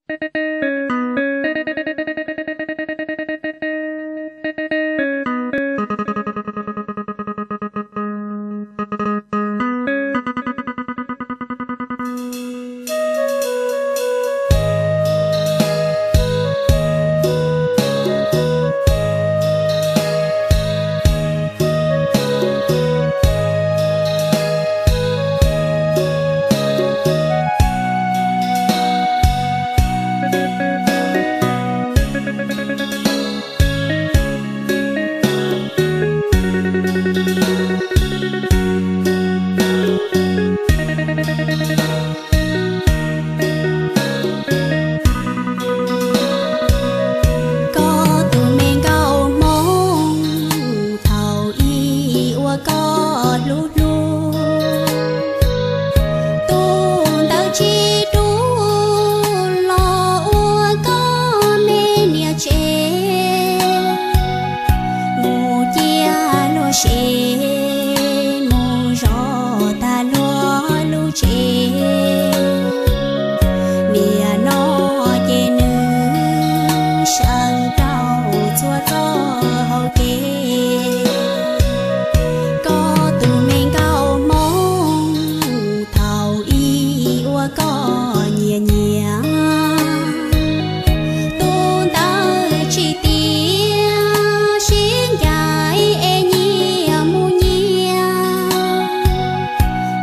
Koj tus me nkauj Hmoob, thaum ub ua koj hlub hlub, tus ntawd tsis dub los ua koj me niam tsev, mus cia luag se mus zov tag luag lub tsev. Niaj no ces nws sawv rau txhua txoj hauv kev. Koj tus me nkauj Hmoob, thaum ub ua koj nyiam nyiam, tus ntawd tsis tiav, sib ncaim es nyias mus nyias,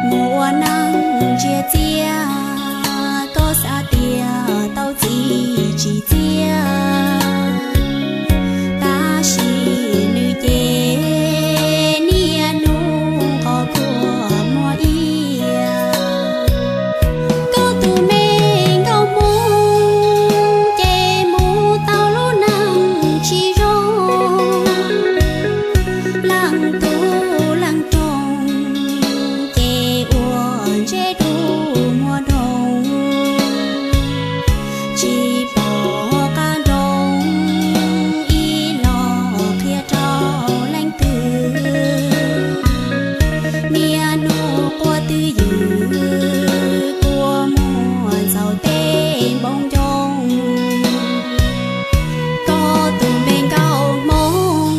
mus ua neej ntsia txiaj, koj xav tias tau txiv tsis txiaj, tab sis nws ces niaj hnub qhov khuam muag ib yam. Koj tus me nkauj Hmoob ces mus tau lub neej tsis zoo, leej tub leej roog ces ua ntsej dub muag nroog, tsis pom qab nroos ib los qhia rau leej twg. Niaj hnub quaj twj ywm, kua muag ntxaus tej npoo ncoo. Koj tus me nkauj Hmoob,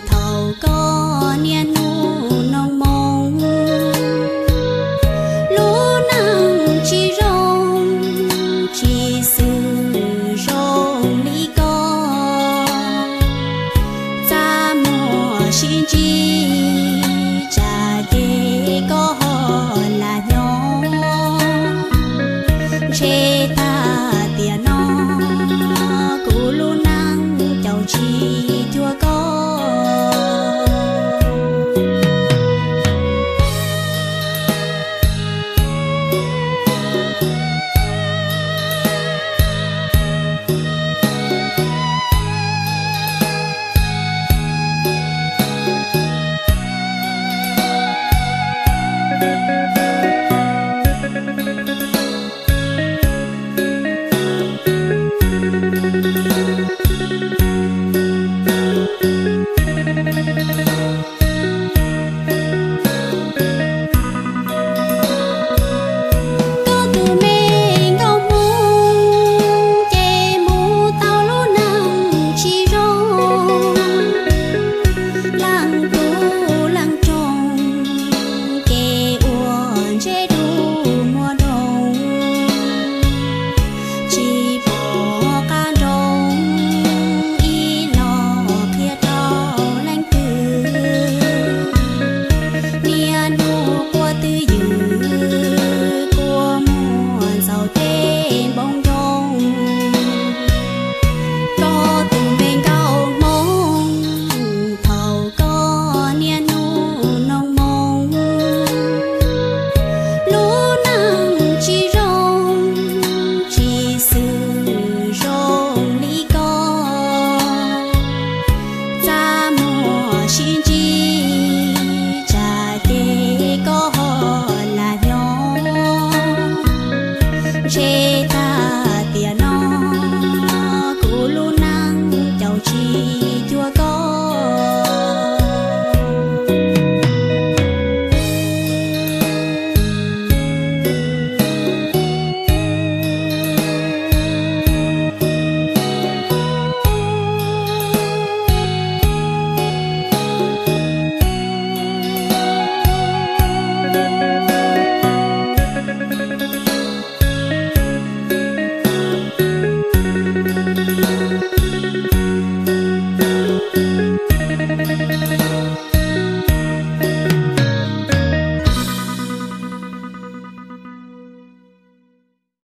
thaum koj niaj hnub noog moo, lub neej tsis zoo, tsis xws zoo li koj. Txaj muag sib ntsib, tsam ces koj ho lam nyob. Ntshe tag tiam no, kuv lub neej caum tsis cuag koj. Koj tus me nkauj Hmoob ces mus tau lub neej tsis zoo, leej tub leej roog ces ua ntsej dub muag nroog, tsis pom qab nroos ib los qhia rau leej twg. Niaj hnub quaj twj ywm, kua muag ntxaus tej npoo ncoo. Koj tus me nkauj Hmoob, thaum koj niaj hnub noog moo, lub neej tsis zoo, tsis xws zoo li koj. Txaj muag sib ntsib, tsam ces koj ho lam nyob. Ntshe